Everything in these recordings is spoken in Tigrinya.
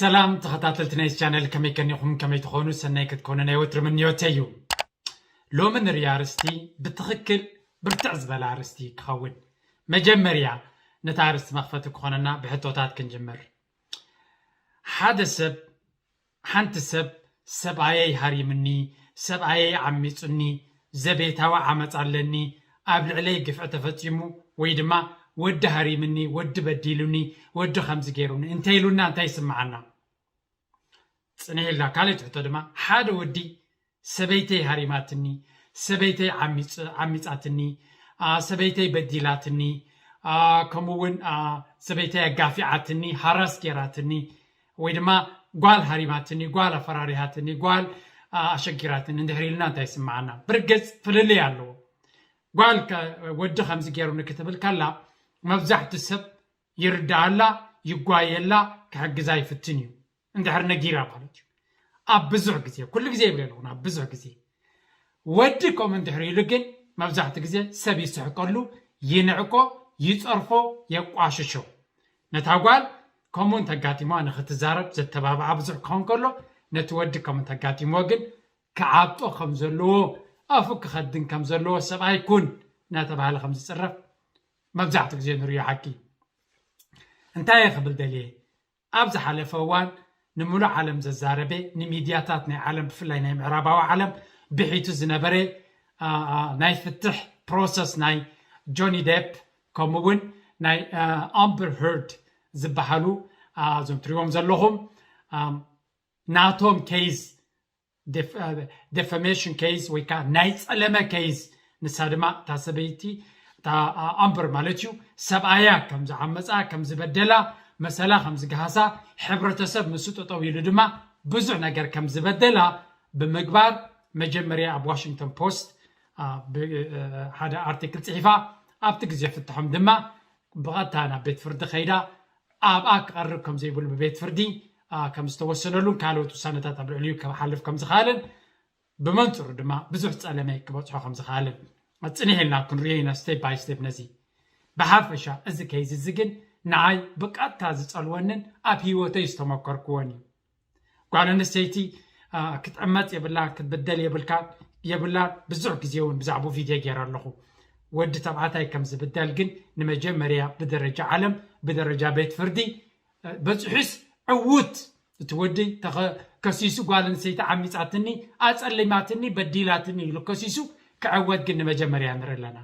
ሰላም ተኸታተልቲ ናይ ቻነል፣ ከመይ ከኒኹም? ከመይ ትኾኑ? ሰናይ ክትኮኑ ናይ ወትሪ ምንዮተይ እዩ። ሎሚ ንሪኦ ኣርእስቲ ብትኽክል ብርትዕ ዝበለ ኣርእስቲ ክኸውን። መጀመርያ ነታ ኣርእስቲ መኽፈቲ ክኾነና ብሕቶታት ክንጅምር። ሓደ ሰብ፣ ሓንቲ ሰብ፣ ሰብኣየይ ሃሪምኒ፣ ሰብኣየይ ዓሚጹኒ፣ ዘቤታዊ ዓመጽ ኣለኒ፣ ኣብ ልዕለይ ግፍዒ ተፈጺሙ፣ ወይ ድማ ወዲ ሃሪምኒ፣ ወዲ በዲሉኒ፣ ወዲ ከምዚ ገይሩኒ እንተ ኢሉና እንታይ ይስምዓና? ጽንሕ ኢልና ካልእ ትሕቶ ድማ፣ ሓደ ወዲ ሰበይተይ ሃሪማትኒ፣ ሰበይተይ ዓሚጽ-፣ ዓሚጻትኒ፣ ኣ፣ ሰበይተይ በዲላትኒ፣ ኣ፣ ከምኡ እውን፣ ኣ፣ ሰበይተይ ኣጋፊዓትኒ፣ ሃራስ ጌራትኒ፣ ወይ ድማ ጓል ሃሪማትኒ፣ ጓል ኣፈራሪሃትኒ፣ ጓል፣ ኣ፣ ኣሸጊራትኒ እንድሕር ኢልና እንታይ ይስምዓና? ብርግጽ ፍልልይ ኣለዎ። ጓል ከ-፣ ወዲ ከምዚ ገይሩኒ ክትብል ከላ መብዛሕትኡ ሰብ ይርድኣላ፣ ይጓየላ፣ ክሕግዛ ይፍትን እዩ። እንድሕር ነጊራ ማለት እዩ። ኣብ ብዙሕ ግዜ፣ ኩሉ ግዜ ይብል ኣለኹ፣ ኣብ ብዙሕ ግዜ ወዲ ከምኡ እንድሕር ኢሉ ግን መብዛሕትኡ ግዜ ሰብ ይስሕቀሉ፣ ይንዕቆ፣ ይጸርፎ፣ የቋሽሾ። ነታ ጓል ከምኡ እንተጋጢምዋ ንኽትዛረብ ዘተባብዓ ብዙሕ ክኸውን ከሎ፣ ነቲ ወዲ ከምኡ እንተጋጢምዎ ግን ክዓብጦ ከም ዘለዎ፣ ኣፉ ክኸድን ከም ዘለዎ፣ ሰብኣይ ኩን እናተባህለ ከም ዝጽረፍ መብዛሕትኡ ግዜ ንርእዮ ሓቂ። እንታይ እየ ክብል ደልየ? ኣብ ዝሓለፈ እዋን ንምሉእ ዓለም ዘዛረበ፣ ንሚድያታት ናይ ዓለም፣ ብፍላይ ናይ ምዕራባዊ ዓለም ብሒቱ ዝነበረ፣ ኣ፣ ኣ፣ ናይ ፍትሕ ፕሮሰስ ናይ ጆኒ ዴፕ፣ ከምኡ እውን ናይ፣ ኣ፣ ኣምበር ሄርድ ዝበሃሉ፣ ኣ፣ እዞም ትሪዎም ዘለኹም፣ ኣ፣ ናቶም ኬዝ፣ ዴፍ-፣ ኣ፣ ዴፈሜሽን ኬዝ ወይ ከዓ ናይ ጸለመ ኬዝ፣ ንሳ ድማ እታ ሰበይቲ፣ እታ፣ ኣ፣ ኣምበር ማለት እዩ፣ ሰብኣያ ከም ዝዓመጻ፣ ከም ዝበደላ፣ መሰላ ከም ዝገሃሳ፣ ሕብረተሰብ ምስኡ ጠጠው ኢሉ ድማ ብዙሕ ነገር ከም ዝበደላ ብምግባር፣ መጀመርያ ኣብ ዋሽንግተን ፖስት፣ ኣ፣ ብ-፣ እ፣ ሓደ ኣርቲክል ጽሒፋ፣ ኣብቲ ግዜ ፍትሖም ድማ ብቐጥታ ናብ ቤት ፍርዲ ከይዳ፣ ኣብኣ ክቐርብ ከም ዘይብሉ ብቤት ፍርዲ፣ ኣ፣ ከም ዝተወሰነሉን ካልኦት ውሳነታት ኣብ ልዕሊኡ ክሓልፍ ከም ዝኸኣለን፣ ብመንጽሩ ድማ ብዙሕ ጸለመ ክበጽሖ ከም ዝኸኣለን ጽንሕ ኢልና ክንርእዮ ኢና፣ ስቴፕ ባይ ስቴፕ። ነዚ ብሓፈሻ፣ እዚ ኬዝ እዚ ግን ንዓይ ብቐጥታ ዝጸልወንን ኣብ ህይወተይ ዝተመከርክዎን እዩ። ጓል ኣንስተይቲ፣ ኣ፣ ክትዕመጽ የብላን፣ ክትብደል የብልካ-፣ የብላን። ብዙሕ ግዜ እውን ብዛዕባኡ ቪድዮ ገይረ ኣለኹ። ወዲ ተባዕታይ ከም ዝብደል ግን ንመጀመርያ ብደረጃ ዓለም፣ ብደረጃ ቤት ፍርዲ፣ እ፣ በጺሑስ ዕዉት፣ እቲ ወዲ ተኸ-፣ ከሲሱ ጓል ኣንስተይቲ ዓሚጻትኒ፣ ኣጸሊማትኒ፣ በዲላትኒ ኢሉ ከሲሱ ክዕወት ግን ንመጀመርያ ንርኢ ኣለና።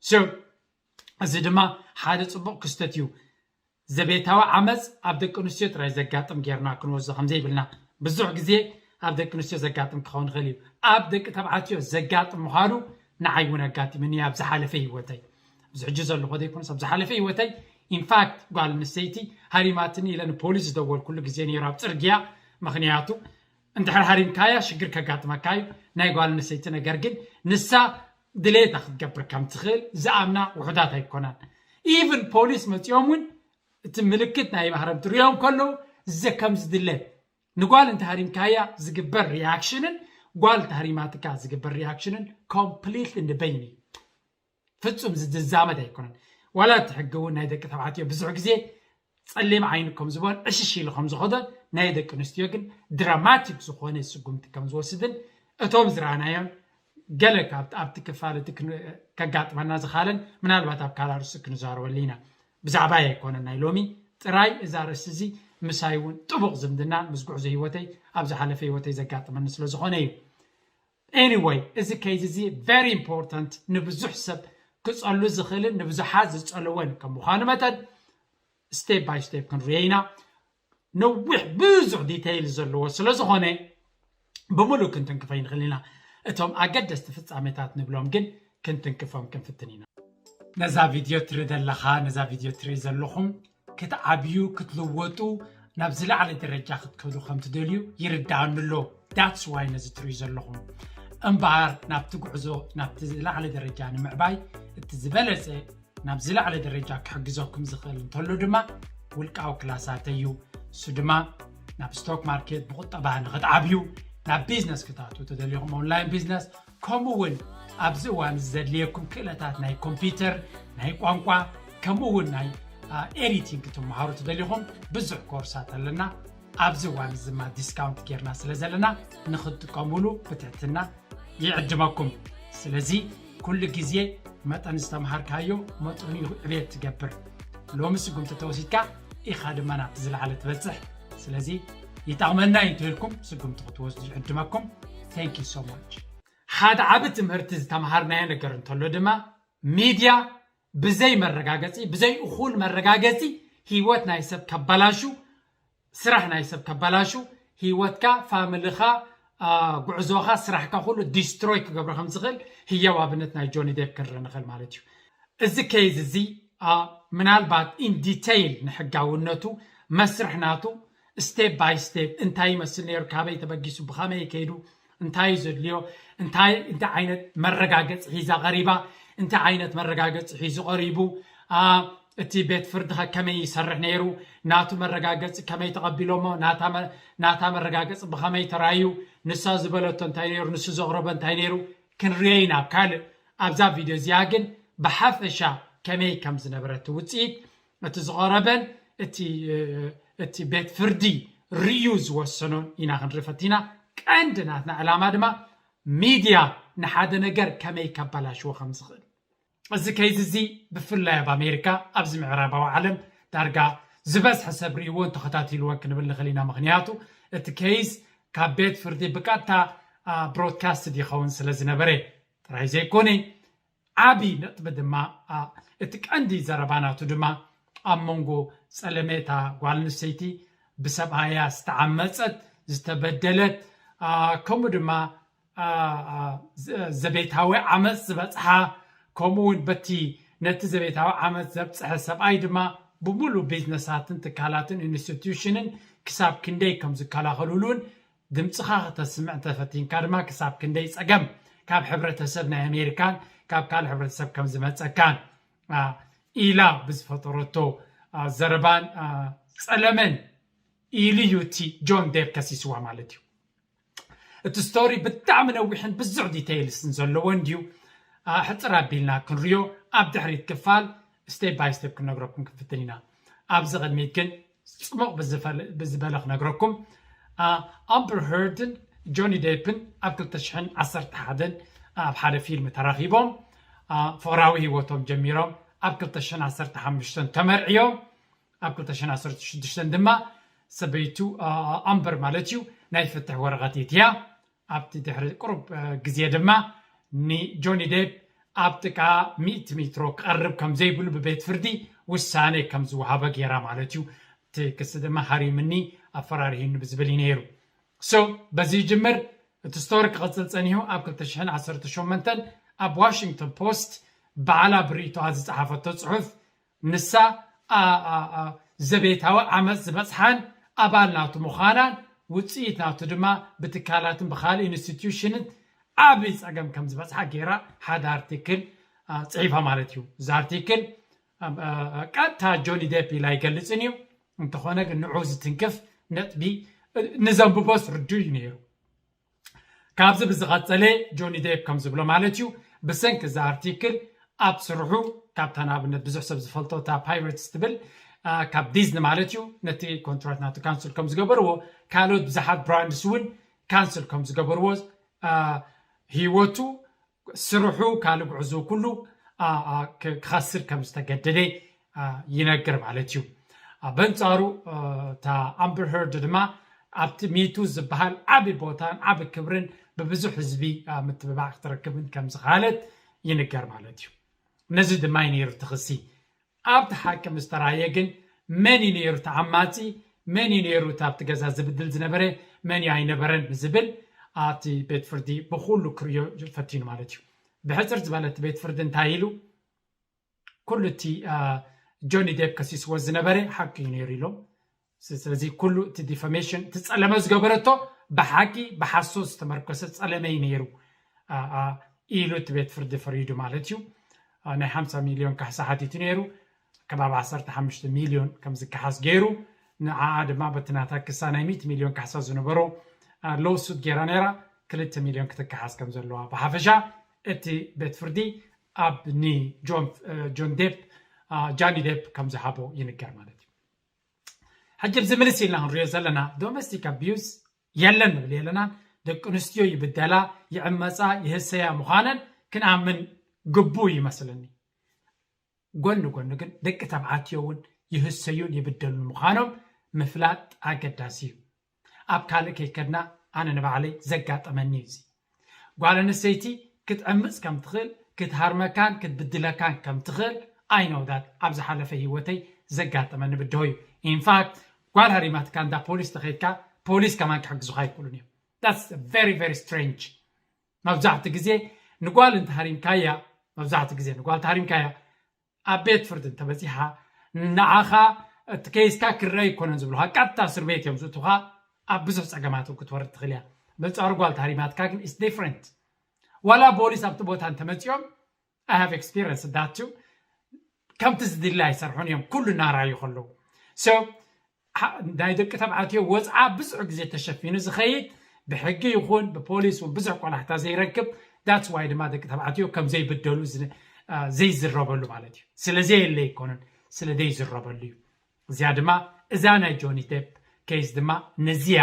So፣ እዚ ድማ ሓደ ጽቡቕ ክስተት እዩ። ዘቤታዊ ዓመጽ ኣብ ደቂ ኣንስትዮ ጥራይ ዘጋጥም ጌርና ክንወስዶ ከም ዘይብልና። ብዙሕ ግዜ ኣብ ደቂ ኣንስትዮ ዘጋጥም ክኸውን ይኽእል እዩ። ኣብ ደቂ ተባዕትዮ ዘጋጥም ምዃኑ ንዓይ እውን ኣጋጢሙኒ ኣብ ዝሓለፈ ህይወተይ። ኣብዚ ሕጂ ዘለኹ ዘይኮነስ ኣብ ዝሓለፈ ህይወተይ፣ ኢንፋክት፣ ጓል ኣንስተይቲ ሃሪማትኒ ኢለ ንፖሊስ ዝደወልኩሉ ግዜ ነይሩ ኣብ ጽርግያ። ምኽንያቱ እንድሕር ሃሪምካያ ሽግር ከጋጥመካ እዩ። ናይ ጓል ኣንስተይቲ ነገር ግን ንሳ ድሌታ ክትገብር ከም ትኽእል ዝኣምና ውሑዳት ኣይኮናን። ኢቭን ፖሊስ መጺኦም እውን እቲ ምልክት ናይ ማህረምቲ ሪኦም ከለዉ፣ ዘ-፣ ከም ዝድለ፣ ንጓል እንተሃሪምካያ ዝግበር ሪያክሽንን ጓል ተሃሪማትካ ዝግበር ሪያክሽንን ኮምፕሊትሊ ንበይን እዩ። ፍጹም ዝዛመድ ኣይኮነን። ዋላ እቲ ሕጊ እውን ናይ ደቂ ተባዕትዮ ብዙሕ ግዜ ጸሊም ዓይኒ ከም ዝበን ዕሽሽ ኢሉ ከም ዝኸዶን፣ ናይ ደቂ ኣንስትዮ ግን ድራማቲክ ዝኾነ ስጉምቲ ከም ዝወስድን፣ እቶም ዝረኣናዮን ገለ ካብ ኣብቲ ክፋል እቲ ክን-፣ ከጋጥመና ዝኻለን ምናልባት ኣብ ካልእ ኣርእስቲ ክንዛረበሉ ኢና። ብዛዕባይ ኣይኮነን ናይ ሎሚ ጥራይ፣ እዚ ኣርእስቲ እዚ ምሳይ እውን ጥቡቕ ዝምድናን ምስ ጉዕዞ ህይወተይ ኣብ ዝሓለፈ ህይወተይ ዘጋጠመኒ ስለ ዝኾነ እዩ። ኤኒወይ፣ እዚ ኬዝ እዚ ቨሪ ኢምፖርታንት፣ ንብዙሕ ሰብ ክጸሉ ዝኽእልን ንብዙሓት ዝጸልወን ከም ምዃኑ መጠን፣ ስቴፕ ባይ ስቴፕ ክንርእዮ ኢና። ነዊሕ ብዙሕ ዲቴይል ዘለዎ ስለ ዝኾነ፣ ብምሉእ ክንትንክፎ ኣይንኽእል ኢና። እቶም ኣገደስቲ ፍጻሜታት ንብሎም ግን ክንትንክፎም ክንፍትን ኢና። ነዛ ቪድዮ ትርኢ ዘለኻ፣ ነዛ ቪድዮ ትርኢ ዘለኹም፣ ክትዓብዩ፣ ክትልወጡ፣ ናብ ዝለዓለ ደረጃ ክትከዱ ከም ትደልዩ ይርድኣኒ ኣሎ። That's why ነዚ ትርእዩ ዘለኹም። እምበኣር ናብቲ ጉዕዞ፣ ናብቲ ዝለዓለ ደረጃ ንምዕባይ፣ እቲ ዝበለጸ ናብ ዝለዓለ ደረጃ ክሕግዘኩም ዝኽእል እንተሎ ድማ ውልቃዊ ክላሳተይ እዩ። እሱ ድማ ናብ ስቶክ ማርኬት ብቁጠባ ንኽትዓብዩ፣ ናብ ቢዝነስ ክትኣትዉ ተደሊኹም፣ ኦንላይን ቢዝነስ፣ ከምኡ እውን ኣብዚ እዋን እዚ ዘድልየኩም ክእለታት ናይ ኮምፒውተር፣ ናይ ቋንቋ፣ ከምኡ እውን ናይ፣ አ፣ ኤዲቲንግ ክትመሃሩ ተደሊኹም ብዙሕ ኮርሳት ኣለና። ኣብዚ እዋን እዚ ድማ ዲስካውንት ጌርና ስለ ዘለና ንኽትጥቀሙሉ ብትሕትና ይዕድመኩም። ስለዚ ኩሉ ግዜ መጠን ዝተምሃርካዮ መጠኑ እዩ ዕቤት ትገብር። ሎሚ ስጉምቲ ተወሲድካ ኢኻ ድማ ናብቲ ዝለዓለ ትበጽሕ። ስለዚ ይጠቕመና እዩ እንተልኩም ስጉምቲ ክትወስዱ ይዕድመኩም። Thank you so much። ሓደ ዓቢ ትምህርቲ ዝተምሃርናዮ ነገር እንተሎ ድማ ሚድያ ብዘይ መረጋገጺ ብዘይ እኹል መረጋገጺ ህይወት ናይ ሰብ ከባላሹ ስራሕ ናይ ሰብ ከባላሹ ህይወትካ ፋምልኻ ጉዕዞኻ ስራሕካ ኩሉ ዲስትሮይ ክገብሮ ከም ዝኽእል ህያው ኣብነት ናይ ጆኒ ዴፕ ክንርኢ ንኽእል ማለት እዩ። እዚ ኬዝ እዚ ምናልባት ኢን ዲተይል ንሕጋውነቱ መስርሕ ናቱ ስቴፕ ባይ ስቴፕ እንታይ ይመስል ነይሩ፣ ካበይ ተበጊሱ፣ ብኸመይ ከይዱ፣ እንታይ እዩ ዘድልዮ፣ እንታይ እንታይ ዓይነት መረጋገፂ ሒዛ ቀሪባ፣ እንታይ ዓይነት መረጋገፂ ሒዙ ቀሪቡ፣ እቲ ቤት ፍርዲ ከ ከመይ ይሰርሕ ነይሩ፣ ናቱ መረጋገፂ ከመይ ተቐቢሎሞ፣ ናታ መረጋገፂ ብኸመይ ተራዩ፣ ንሳ ዝበለቶ እንታይ ነይሩ፣ ንሱ ዘቕረቦ እንታይ ነይሩ ክንሪኦ ኢና ኣብ ካልእ። ኣብዛ ቪድዮ እዚኣ ግን ብሓፈሻ ከመይ ከም ዝነበረ እቲ ውፅኢት እቲ ዝቐረበን እቲ ቤት ፍርዲ ርእዩ ዝወሰኖን ኢና ክንርኢ ፈቲና። ቀንዲ ናትና ዕላማ ድማ ሚድያ ንሓደ ነገር ከመይ ከባላሽዎ ከም ዝኽእል። እዚ ኬዝ እዚ ብፍላይ ኣብ ኣሜሪካ ኣብዚ ምዕራባዊ ዓለም ዳርጋ ዝበዝሐ ሰብ ርእይዎን ተኸታቲልዎን ክንብል ንኽእል ኢና። ምኽንያቱ እቲ ኬዝ ካብ ቤት ፍርዲ ብቀጥታ ብሮድካስት ይኸውን ስለ ዝነበረ ጥራይ ዘይኮነ ዓቢ ነጥቢ ድማ እቲ ቀንዲ ዘረባ ናቱ ድማ ኣብ መንጎ ጸለመታ ጓል ኣንስተይቲ ብሰብኣያ ዝተዓመጸት ዝተበደለት ከምኡ ድማ ዘቤታዊ ዓመፅ ዝበፅሓ ከምኡ እውን በቲ ነቲ ዘቤታዊ ዓመፅ ዘብፅሐ ሰብኣይ ድማ ብምሉእ ቢዝነሳትን ትካላትን ኢንስቲትዩሽንን ክሳብ ክንደይ ከም ዝከላኸሉሉን ድምፅኻ ከተስምዕ እንተፈቲንካ ድማ ክሳብ ክንደይ ፀገም ካብ ሕብረተሰብ ናይ ኣሜሪካን ካብ ካልእ ሕብረተሰብ ከም ዝመፀካን ኢላ ብዝፈጠረቶ ዘረባን ፀለመን ኢሉ እዩ እቲ ጆን ዴፕ ከሲስዋ ማለት እዩ። እቲ ስቶሪ ብጣዕሚ ነዊሕን ብዙሕ ዲቴይልስን ዘለዎ እንድዩ። ሕፅር ኣቢልና ክንሪዮ ኣብ ድሕሪት ክፋል ስቴፕ ባይ ስቴፕ ክንነግረኩም ክንፍትን ኢና። ኣብዚ ቅድሚት ግን ፅሙቕ ብዝበለ ክነግረኩም። ኣምበር ሄርድን ጆኒ ዴፕን ኣብ ክልተ ሽሕን ዓሰርተ ሓደን ኣብ ሓደ ፊልም ተራኺቦም ፍቕራዊ ህይወቶም ጀሚሮም ኣብ ክልተ ሽሕን ዓሰርተ ሓሙሽተን ተመርዕዮም። ኣብ ክልተ ሽሕን ዓሰርተ ሽዱሽተን ድማ ሰበይቱ ኣምበር ማለት እዩ ናይ ፍትሕ ወረቐት የትያ። ኣብቲ ድሕሪ ቁሩብ ግዜ ድማ ንጆኒ ዴፕ ኣብ ጥቃ ሚእቲ ሜትሮ ክቐርብ ከም ዘይብሉ ብቤት ፍርዲ ውሳነ ከም ዝወሃበ ገይራ ማለት እዩ። እቲ ክሲ ድማ ሃሪምኒ ኣፈራሪሂኒ ብዝብል እዩ ነይሩ። ሶ በዚ ይጅምር። እቲ ስቶሪ ክቕጽል ጸኒሑ ኣብ ክልተ ሽሕን ዓሰርተ ሸሞንተን ኣብ ዋሽንግተን ፖስት ባዕላ ብርእይቶኣ ዝጸሓፈቶ ጽሑፍ ንሳ ዘቤታዊ ዓመፅ ዝበፅሓን ኣባል ናቱ ምዃናን ውፅኢት ናቱ ድማ ብትካላትን ብካልእ ኢንስቲትዩሽንን ዓብዪ ፀገም ከም ዝበፅሓ ገይራ ሓደ ኣርቲክል ፅሒፋ ማለት እዩ። እዚ ኣርቲክል ቀጥታ ጆኒ ዴፕ ኢላ ኣይገልፅን እዩ፣ እንተኾነ ግን ንዑ ዝትንክፍ ነጥቢ ንዘንብቦስ ርዱእ እዩ ነይሩ። ካብዚ ብዝቐጸለ ጆኒ ዴፕ ከም ዝብሎ ማለት እዩ ብሰንኪ እዚ ኣርቲክል ኣብ ስርሑ ካብታ ንኣብነት ብዙሕ ሰብ ዝፈልጦ እታ ፓይረትስ ትብል ካብ ዲዝኒ ማለት እዩ ነቲ ኮንትራክት ናቱ ካንስል ከም ዝገበርዎ ካልኦት ብዙሓት ብራንድስ እውን ካንስል ከም ዝገበርዎ ህይወቱ ስርሑ ካልእ ጉዕዞ ኩሉ ክኸስር ከም ዝተገደደ ይነግር ማለት እዩ። በንጻሩ እታ ኣምበር ሄርድ ድማ ኣብቲ ሚቱ ዝበሃል ዓቢ ቦታን ዓቢ ክብርን ብብዙሕ ህዝቢ ምትብባዕ ክትረክብን ከም ዝኸኣለት ይንገር ማለት እዩ። ነዚ ድማ እዩ ነይሩ እቲ ክሲ። ኣብቲ ሓቂ ምስ ተራእየ ግን መን እዩ ነይሩ ተዓማጺ፣ መን እዩ ነይሩ እቲ ኣብቲ ገዛ ዝብድል ዝነበረ፣ መን እዩ ኣይነበረን ዝብል ኣብቲ ቤት ፍርዲ ብኹሉ ክርእዮ ፈቲኑ ማለት እዩ። ብሕጽር ዝበለ እቲ ቤት ፍርዲ እንታይ ኢሉ፣ ኩሉ እቲ ጆኒ ዴፕ ከሲስዎ ዝነበረ ሓቂ እዩ ነይሩ ኢሎም። ስለዚ ኩሉ እቲ ዲፈሜሽን እቲ ጸለመ ዝገበረቶ ብሓቂ ብሓሶት ዝተመርኮሰ ጸለመ እዩ ነይሩ ኢሉ እቲ ቤት ፍርዲ ፈሪዱ ማለት እዩ። ናይ ሓምሳ ሚልዮን ካሕሳ ሓቲቱ ነይሩ። ከባቢ ዓሰርተ ሓሙሽተ ሚልዮን ከም ዝከሓስ ገይሩ፣ ንዓኣ ድማ በቲ ናታ ክሳ ናይ ሚእቲ ሚልዮን ካሕሳ ዝነበሮ ሎሱት ገይራ ነይራ ክልተ ሚልዮን ክትከሓስ ከም ዘለዋ ብሓፈሻ እቲ ቤት ፍርዲ ኣብ ንጆን ዴፕ ጃኒ ዴፕ ከም ዝሃቦ ይንገር ማለት እዩ። ዓጀብ ዝምልስ ኢልና ክንሪኦ ዘለና ዶሜስቲክ ኣቢዩዝ የለን ንብል የለናን። ደቂ ኣንስትዮ ይብደላ፣ ይዕመፃ፣ ይህሰያ ምዃነን ክንኣምን ግቡእ ይመስለኒ። ጎኒ ጎኒ ግን ደቂ ተባዕትዮ እውን ይህሰዩን ይብደሉን ምዃኖም ምፍላጥ ኣገዳሲ እዩ። ኣብ ካልእ ከይከድና ኣነ ንባዕለይ ዘጋጠመኒ እዩ እዚ። ጓል ኣንስተይቲ ክትዕምፅ ከም ትኽእል፣ ክትሃርመካን ክትብድለካን ከም ትኽእል ኣይነውዳት ኣብ ዝሓለፈ ህይወተይ ዘጋጠመኒ ብድሆ እዩ። ኢንፋክት ጓል ሃሪማትካ እንዳ ፖሊስ ተኸይድካ ፖሊስ ከማን ክሕግዙካ ኣይክእሉን እዮም። That's very very strange። መብዛሕትኡ ግዜ ንጓል እንተሃሪምካያ መብዛሕትኡ ግዜ ንጓል ተሃሪምካያ ኣብ ቤት ፍርዲ እንተበፂሓ ንዓኻ እቲ ኬስካ ክረአ ኣይኮነን ዝብሉካ ቀጥታ እስር ቤት እዮም ዝእቱኻ። ኣብ ብዙሕ ፀገማት እውን ክትወርድ ትኽእል እያ። በንፃሩ ጓል ተሃሪማትካ ግን it's different። ዋላ ፖሊስ ኣብቲ ቦታ እንተመፂኦም I have experience that too ከምቲ ዝድለ ኣይሰርሑን እዮም ኩሉ እናራዩ ከለዉ። So ሓ- ናይ ደቂ ተባዕትዮ ወፅዓ ብዙሕ ግዜ ተሸፊኑ ዝኸይድ ብሕጊ ይኹን ብፖሊስ እውን ብዙሕ ቆላሕታ ዘይረክብ that's why ድማ ደቂ ተባዕትዮ ከም ዘይብደሉ ዝ- አ፣ ዘይዝረበሉ ማለት እዩ። ስለ ዘየለ ኣይኮነን ስለ ዘይዝረበሉ እዩ። እዚኣ ድማ እዛ ናይ ጆኒ ዴፕ ኬስ ድማ ነዚያ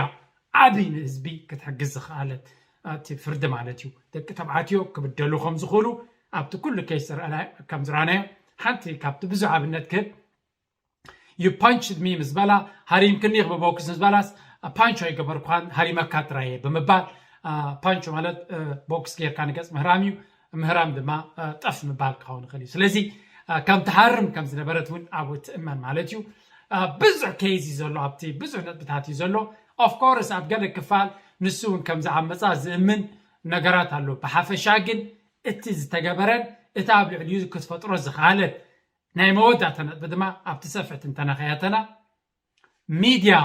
ዓብይ ንህዝቢ ክትሕግዝ ዝኸኣለት እቲ ፍርዲ ማለት እዩ። ደቂ ተባዕትዮ ክብደሉ ከም ዝኽእሉ ኣብቲ ኩሉ ኬስ ዝረኣና- ከም ዝረኣናዮ ሓንቲ ካብቲ ብዙሕ ኣብነት ክህብ you punched me ምስ በላ ሃሪምክኒ ብቦክስ ምስ በላስ ፓንቾ ኣይገበርኳን ሃሪመካ ጥራየ ብምባል ፓንቾ ማለት ቦክስ ጌርካ ንገፅ ምህራም እዩ። ምህራም ድማ ጠፍ ምባል ክኸውን ይኽእል እዩ። ስለዚ ከም ትሃርም ከም ዝነበረት እውን ኣብኡ ትእመን ማለት እዩ። ብዙሕ ኬዝ እዩ ዘሎ ኣብቲ ብዙሕ ነጥብታት እዩ ዘሎ። Of course ኣብ ገለ ክፋል ንሱ እውን ከም ዝዓመፃ ዝእምን ነገራት ኣሎ። ብሓፈሻ ግን እቲ ዝተገበረን እቲ ኣብ ልዕሊኡ ክትፈጥሮ ዝኸኣለት ናይ መወዳእታ ነጥቢ ድማ ኣብቲ ሰፊሕ ትንተና ከያተና ሚድያ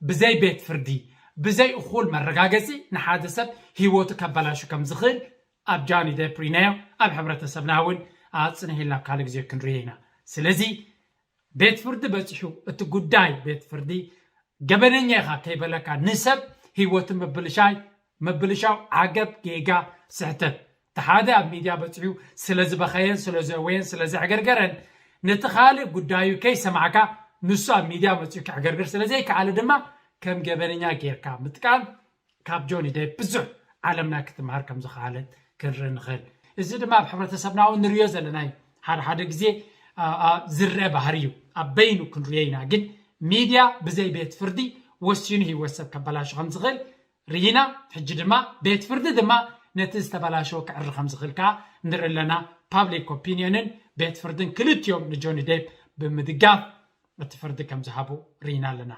ብዘይ ቤት ፍርዲ ብዘይ እኹል መረጋገፂ ንሓደ ሰብ ህይወቱ ከበላሹ ከም ዝኽእል ኣብ ጃኒ ደፕ ሪናዮ ኣብ ሕብረተሰብና እውን ኣፅንሕ ኢልና ካልእ ግዜ ክንሪኦ ኢና። ስለዚ ቤት ፍርዲ በፂሑ እቲ ጉዳይ ቤት ፍርዲ ገበነኛ ኢኻ ከይበለካ ንሰብ ህይወቱ ምብልሻይ ምብልሻው ዓገብ ጌጋ ስሕተት እቲ ሓደ ኣብ ሚድያ በፂሑ ስለ ዝበኸየን ስለ ዘእወየን ስለ ዘዕገርገረን ነቲ ካልእ ጉዳዩ ከይሰማዕካ ንሱ ኣብ ሚድያ መፂኡ ከዕገርግር ስለ ዘይከኣለ ድማ ከም ገበነኛ ጌርካ ምጥቃም ካብ ጆኒ ደፕ ብዙሕ ዓለምና ክትምሃር ከም ዝኸኣለት ክንርኢ ንኽእል። እዚ ድማ ኣብ ሕብረተሰብና እውን ንሪኦ ዘለና እዩ። ሓደ ሓደ ግዜ ዝረአ ባህሪ እዩ። ኣብ በይኑ ክንሪኦ ኢና፣ ግን ሚድያ ብዘይ ቤት ፍርዲ ወሲኑ ህይወት ሰብ ከበላሹ ከም ዝኽእል ርኢና። ሕጂ ድማ ቤት ፍርዲ ድማ ነቲ ዝተበላሸወ ክዕሪ ከም ዝኽእል ከዓ ንርኢ ኣለና። ፓብሊክ ኦፒንዮንን ቤት ፍርድን ክልቲኦም ንጆኒ ደፕ ብምድጋፍ እቲ ፍርዲ ከም ዝሃቡ ርኢና ኣለና።